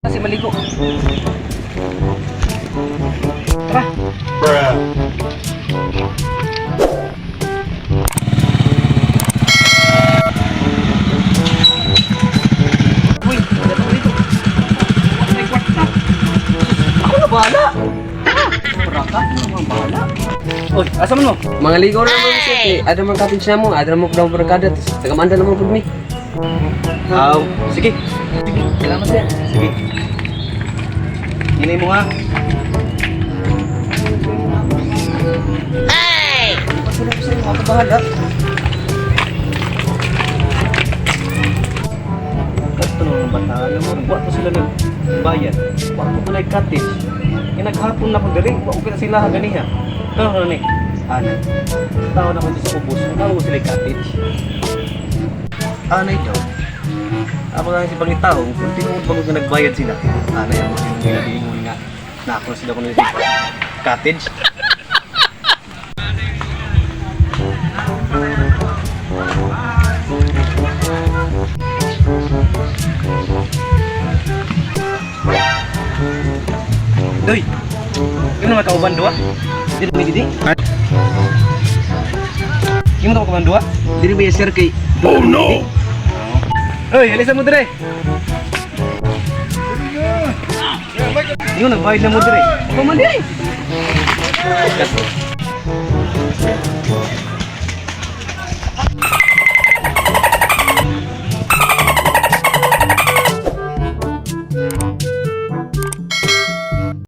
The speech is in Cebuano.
Kasi maligo. Tara. Uy, wala dito. May kwarta. Ako na bahala. Baraka, ako na bahala. Uy, asa man mo? Mga ligaw na naman siya. Eh, ada man cottage na mo, ada man daw barkada. Tagamanda naman pud mi. Aw, sige. Sige, salamat sir. Sige. Hinay mo ha. Hey! Pasulong sa'yo, ako bahala. Kato ng bata, alam mo, wa to sila nagbayad. Wa ko pa cottage. Inaghapon na ko diri, wa ko kita sila ganiha. Pero ano ni? Ana. Tao na ko dito sa ubos, tao ko sila cottage. Anay daw. Ako lang si pangitao, kung tinuod ba kung nagbayad sila? Anay ako sila nga. Naako sila kung nila cottage. Doy! Yun naman kauban dua? Di na may didi? Yung mo kauban dua? Dili ba sir kay Oh no! Oy, alisan mo dire! Yung nagbayad na mo dire. Pamali ay!